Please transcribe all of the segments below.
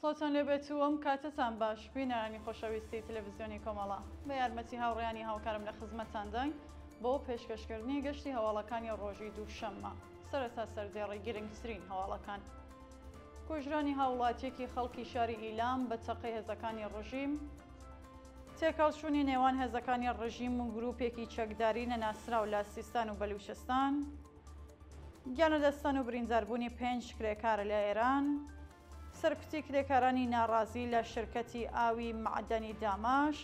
سڵاوتان لێبێت و ئەم کاتەتان باش بینەرانی خۆشەویستی تەلەڤزیۆنی کۆمەڵە بە یارمەتی هاوڕێیانی هاوکارم لە خزمەتتانداین بۆ پێشکەشکردنی گەشتی هەواڵەکانی ڕۆژی دووشەممە سەرەتا سەردێڕی گرنگترین هەواڵەکان کوژرانی هاوڵاتیەکی خەڵکی شاری ئیلام بە تەقەی هێزەکانی ڕژیم تێکهەڵچوونی نێوان هێزەکانی ڕژیم و گرووپێکی چەکداری نەناسراو لە سیستان و بەلوچستان، گیانلەدەستدان و برینداربوونی پێنج کرێکار لە ئێران، سەرکوتی کرێکارانی ناڕازی لە شرکەتی ئاوی مەعدەنی داماش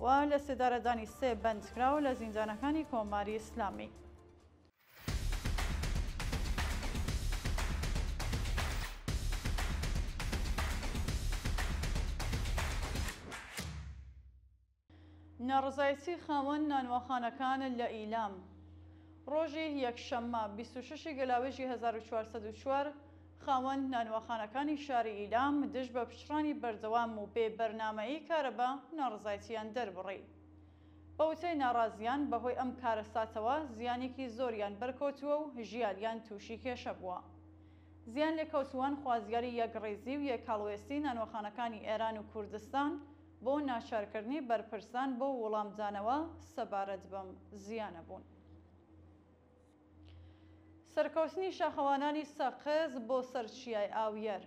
و لەسێدارەدانی سێ بەندکراو لە زیندانەکانی کۆماری ئیسلامی. ناڕەزایەتی خاوەن نانواخانەکان لە ئیلام. ڕۆژی یەکشەممە 26 ی گەلاوێژی 1404 خاوەن نانواخانەکانی شاری ئیلام دژ بە پچڕانی بەردەوام و بێ بەرنامەیی کارەبا ناڕەزایەتییان دەربڕی. بە وتەی ناڕازیان بەهۆی ئەم کارەساتەوە زیانێکی زۆریان بەرکەوتووە و ژیانیان تووشی کێشە بووە. زیانلێکەوتووان خوازیاری یەکڕیزی و یەکهەڵوێستی نانوەخانەکانی ئێران و کوردستان بۆ ناچارکردنی بەرپرسان بۆ وڵامدانەوە سەبارەت بەم زیانە بوون. سەرکەوتنی شاخەوانانی سەقز بۆ سەر چیای ئاویەر.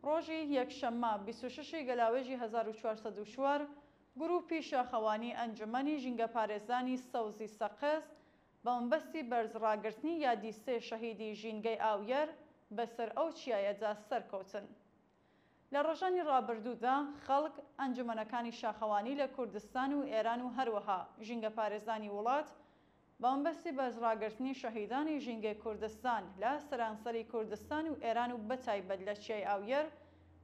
ڕۆژی یەکشەممە 26 ی گەلاوێژی 1404 گرووپی شاخەوانی ئەنجومەنی ژینگەپارێزانی سەوزی سەقز بە مەبەستی بەرز ڕاگرتنی یادی سێ شەهیدی ژینگەی ئاویەر بەسەر ئەو چیایەدا سەرکەوتن. لە ڕۆژانی ڕابردوودا خەڵک، ئەنجومەنەکانی شاخەوانی لە کوردستان و ئێران و هەروەها ژینگەپارێزانی وڵات بە مەبەستی بەرزڕاگرتنی شەهیدانی ژینگەی کوردستان لە سەرانسەری کوردستان و ئێران و بەتایبەت لە چیای ئاویەر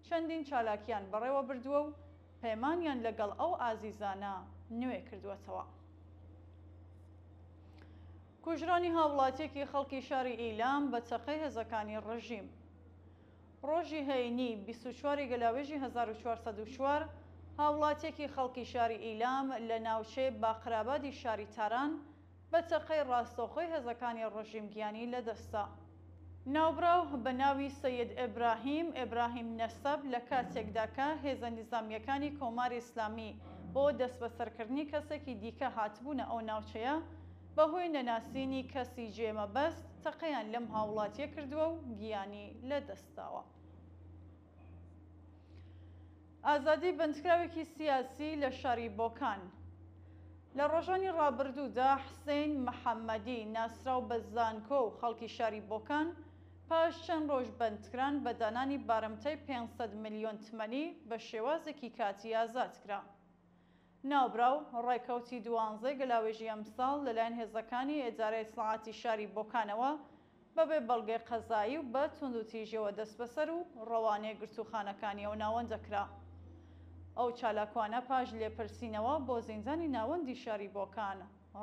چەندین چالاکییان بەڕێوە بردووە و پەیمانیان لەگەڵ ئەو ئازیزانە نوێ کردووەتەوە. کوژرانی هاوڵاتییەکی خەڵکی شاری ئیلام بە چەقەی هێزەکانی ڕژیم. ڕۆژی هەینی، 24 ی گەلاوێژی 1404، هاوڵاتییەکی خەڵکی شاری ئیلام لە ناوچەی باقرآبادی شاری تاران بە تەقەی ڕاستەوخۆی هێزەکانی ڕژیم گیانی لەدەستدا. ناوبراو بە ناوی سەید ئێبراهیم ئێبراهیم نەسەب لە کاتێکدا کە هێزە نیزامییەکانی کۆماری ئیسلامی بۆ دەستبەسەرکردنی کەسێکی دیکە هاتبوونە ئەو ناوچەیە، بە هۆی نەناسینی کەسی جێ مەبەست تەقەیان لەم هاووڵاتییە کردووە و گیانی لە دەست داوە. ئازادی بەندکراوێکی سیاسی لە شاری بۆکان. لە ڕۆژانی ڕابردوودا حسین محەممەدی ناسراو بە زانکۆ و خەڵکی شاری بۆکان پاش چەند ڕۆژ بەندکران بە دانانی بارمتەی 500 ملیۆن تمەنی بە شێوازێکی کاتی ئازاد کرا. ناوبراو ڕێکەوتی دوانزەی گەلاوێژی ئەمساڵ لەلایەن هێزەکانی ئیدارەی ئیتڵاعاتی شاری بۆکانەوە بەبێ بەڵگەی قەزایی و بە توندوتیژیەوە دەستبەسەر و ڕەوانەی گرتووخانەکانی ئەو ناوەندە کرا. ئەو چالاکوانە پاش لێپرسینەوە بۆ زیندانی ناوەندی شاری بۆکان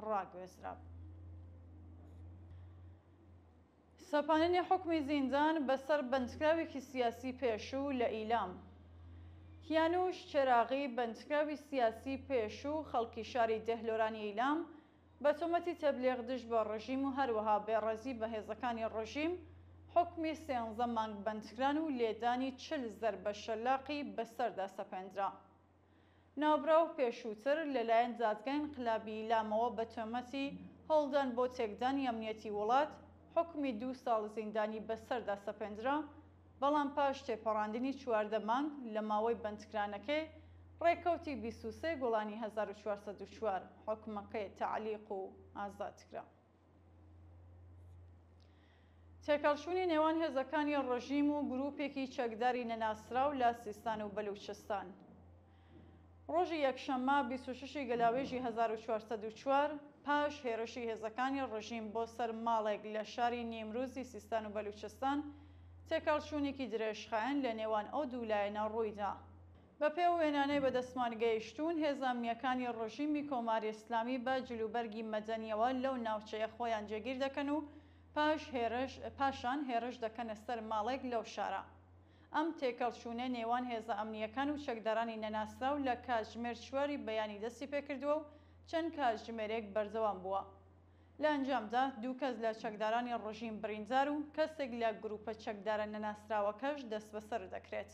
ڕاگوێزرا. سەپاندنی حوکمی زیندان بەسەر بەندکراوێکی سیاسی پێشوو لە ئیلام. کیانوش چراغی بەندکراوی سیاسی پێشوو خەڵکی شاری دێهلۆرانی ئیلام بە تۆمەتی تەبلیغ دژ بە ڕژیم و هەروەها بێڕێزی بە هێزەکانی ڕژیم حوکمی سێنزە مانگ بەندکران و لێدانی 40 زەربە شەلاقی بەسەردا سەپێندرا. ناوبراو پێشووتر لەلایەن دادگای ئینقلابی ئیلامەوە بە تۆمەتی هەوڵدان بۆ تێکدانی ئەمنیەتی وڵات حوکمی دوو ساڵ زیندانی بەسەردا سەپێندرا، بەڵام پاش تێپەڕاندنی 14 مانگ لە ماوەی بەندکرانەکەی، ڕێکەوتی 23 گوڵانی 1404 حوکمەکەی تەعلیق و ئازاد کرا. تێکهەڵچوونی نێوان هێزەکانی ڕژیم و گرووپێکی چەکداری نەناسراو لە سیستان و بەلووچستان. ڕۆژی یەکشەممە 26 ی گەلاوێژی 1404 پاش هێرشی هێزەکانی ڕژیم بۆ سەر ماڵێک لە شاری نیمروزی سیستان و بەلووچستان، تێکهەڵچوونێکی درێژخایەن لە نێوان ئەو دوو لایەنە ڕوویدا. بەپێی ئەو وێنانەی بەدەستمان گەیشتوون، هێزە ئەمنییەکانی ڕژیمی کۆماری ئیسلامی بە جلوبەرگی مەدەنییەوە لەو ناوچەیە خۆیان جێگیر دەکەن و پاش هێرش پاشان هێرش دەکەنە سەر ماڵێک لەو شارە. ئەم تێکەڵچوونەی نێوان هێزە ئەمنییەکان و چەکدارانی نەناسراو لە کاتژمێر چواری بەیانی دەستی پێکردووە و چەند کاتژمێرێک بەردەوام بووە. لە ئەنجامدا دوو کەس لە چەکدارانی ڕژیم بریندار و کەسێک لە گرووپە چەکدارە نەناسراوەکەش دەستبەسەر دەکرێت.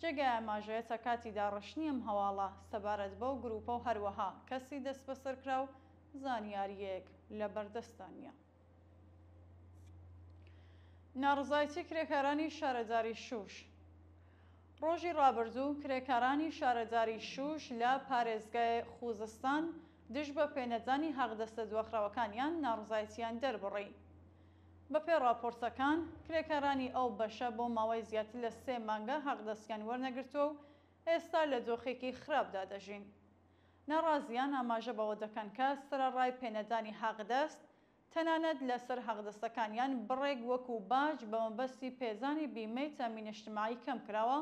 جێگای ئاماژەیە تا کاتی داڕشتنی ئەم هەواڵە سەبارەت بەو گرووپە و هەروەها کەسی دەستبەسەرکراو زانیارییەک لە بەردەستدا نییە. ناڕەزایەتی کرێکارانی شارەداری شوش ڕۆژی ڕابردوو کرێکارانی شارەداری شوش لە پارێزگای خوزستان دژ بە پێنەدانی حەقدەستە دواخراوەکانیان ناڕەزایەتییان دەربڕی. بەپێی ڕاپۆرتەکان، کرێکارانی ئەو بەشە بۆ ماوەی زیاتر لە سێ مانگە حەقدەستیان وەرنەگرتووە و ئێستا لە دۆخێکی خراپدا دەژین. ناڕازییان ئاماژە بەوە دەکەن کە سەرەڕای پێنەدانی حەقدەست، تەنانەت لەسەر حەقدەستەکانیان بڕێک وەکو باج بە مەبەستی پێدانی بیمەی تەئمین اجتماعی کەم کراوە،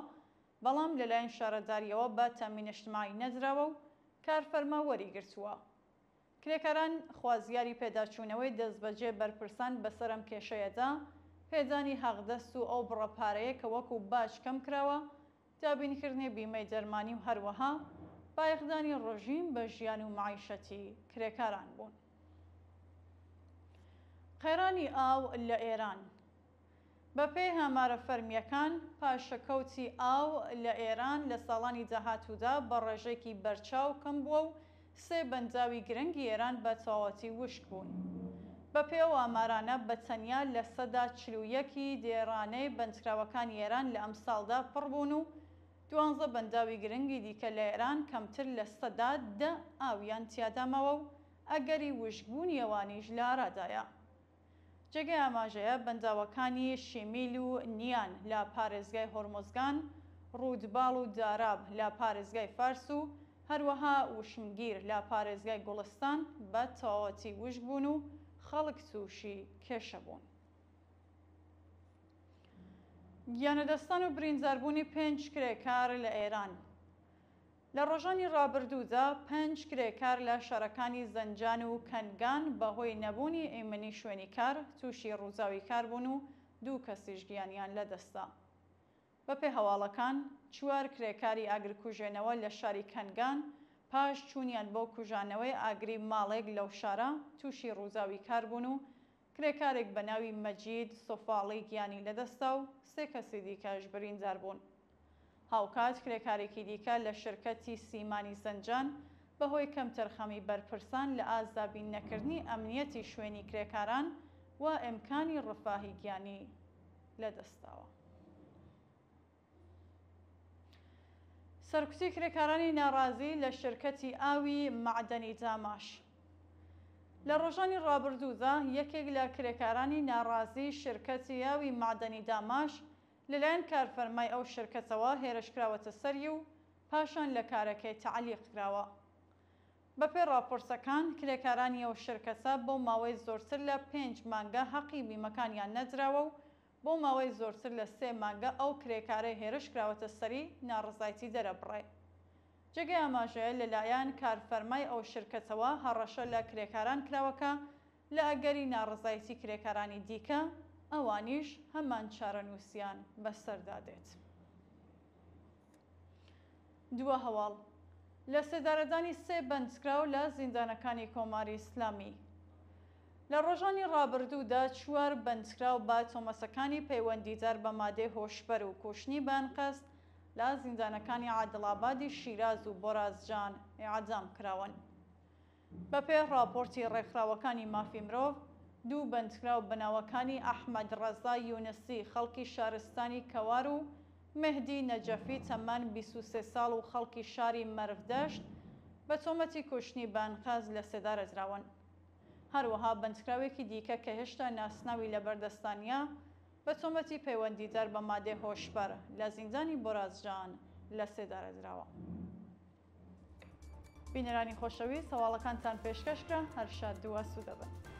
بەڵام لەلایەن شارەدارییەوە بە تەئمین اجتماعی نەدراوە و کارفەرما وەریگرتووە. کرێکاران خوازیاری پێداچوونەوەی دەستبەجێ بەرپرسان بەسەر ئەم کێشەیەدا، پێدانی حەقدەست و ئەو بڕە پارەیە کە وەکو باج کەم کراوە، دابینکردنی بیمەی دەرمانی و هەروەها بایەخدانی ڕژیم بە ژیان و مەعیشەتی کرێکاران بوون. قەیرانی ئاو لە ئێران بەپێی ئامارە فەرمییەکان، پاشەکەوتی ئاو لە ئێران لە ساڵانی داهاتوودا بە ڕێژەیەکی بەرچاو کەم بووە و سێ بەنداوی گرنگی ئێران بە تەواوەتی وشک بوون. بەپێی ئەو ئامارانە بە تەنیا 41% ی دێرانەی بەندکراوەکانی ئێران لە ئەمساڵدا پڕ بوون و دوانزە بەنداوی گرنگی دیکە لە ئێران کەمتر 10% ئاویان تیادا ماوە و ئەگەری وشکبوونی ئەوانیش لە ئارادایە. جێگەی ئاماژەیە بەنداوەکانی شیمیل و نیان لە پارێزگای هۆرمۆزگان، ڕوودباڵ و داراب لە پارێزگای فارس و هەروەها وشمگیر لە پارێزگای گوڵستان بە تەواوەتی وشک بوون و خەڵک تووشی کێشە بوون. گیانلەدەستدان و برینداربوونی پێنج کرێکار لە ئێران. لە ڕۆژانی ڕابردوودا پێنج کرێکار لە شارەکانی زەنجان و کەنگان بەهۆی نەبوونی ئیمنی شوێنی کار تووشی ڕووداوی کار بوون و دوو کەسیش گیانیان لەدەستدا. بەپێ هەواڵەکان، چوار کرێکاری ئاگرکوژێنەوە لە شاری کەنگان پاش چوونیان بۆ کوژانەوەی ئاگری ماڵێک لەو شارە تووشی ڕووداوی کار بوون و کرێکارێک بە ناوی مەجید سۆفاڵی گیانی لەدەستدا و سێ کەسی دیکەش بریندار بوون. هاوکات کرێکارێکی دیکە لە شرکەتی سیمانی زەنجان بەهۆی کەمتەرخەمی بەرپرسان لە ئاست دابین نەکردنی ئەمنیەتی شوێنی کرێکاران و ئیمکانی ڕفاهی گیانی لەدەستداوە. سەرکوتی کرێکارانی ناڕازی لە شرکەتی ئاوی مەعدەنی داماش. لە ڕۆژانی ڕابردوودا یەکێک لە کرێکارانی ناڕازی شرکەتی ئاوی مەعدەنی داماش لەلایەن کارفەرمای ئەو شرکەتەوە هێرشکراوەتە سەری و پاشان لە کارەکەی تەعلیق کراوە. بەپێی ڕاپۆرتەکان، کرێکارانی ئەو شرکەتە بۆ ماوەی زۆرتر لە پێنج مانگە هەقی بیمەکانیان نەدراوە و بۆ ماوەی زۆرتر لە سێ مانگە ئەو کرێکارەی هێرش کراوەتە سەری ناڕەزایتی دەرەبڕێ. جێگەی ئاماژەیە لەلایەن کارفەرمای ئەو شرکەتەوە هەڕەشە لە کرێکاران کراوە کە لە ئەگەری ناڕەزایەتی کرێکارانی دیکە ئەوانیش هەمان چارەنووسیان بەسەردا دێت. دوا هەواڵ، لەسێدارەدانی سێ بەندکراو لە زیندانەکانی کۆماری ئیسلامی. لە ڕۆژانی ڕابردوودا چوار بەندکراو بە تۆمەتەکانی پەیوەندیدار بە مادەی هۆشبەر و کوشتنی بە ئەنقەست لە زیندانەکانی عادڵئابادی شیراز و بۆرازجان ئیعدام کراون. بەپێی ڕاپۆرتی ڕێکخراوەکانی مافی مرۆڤ، دوو بەندکراو بە ناوەکانی ئەحمەد ڕەزا یونسی خەڵکی شارستانی کەوار و مێهدی نەجەفی تەمەن 23 ساڵ و خەڵکی شاری مەرڤدەشت بە تۆمەتی کوشتنی بە ئەنقەست لەسێدارە دراون. هەروەها بەندکراوێکی دیکە کە هێشتا ناسناوی لەبەردەستدا نییە، بە تۆمەتی پەیوەندیدار بە مادەی هۆشبەر لە زیندانی بۆرازجان لەسێدارە دراوە. بینەرانی خۆشەویست هەواڵەکانتان پێشکەش کرا، هەر شاد و ئاسوودە بن.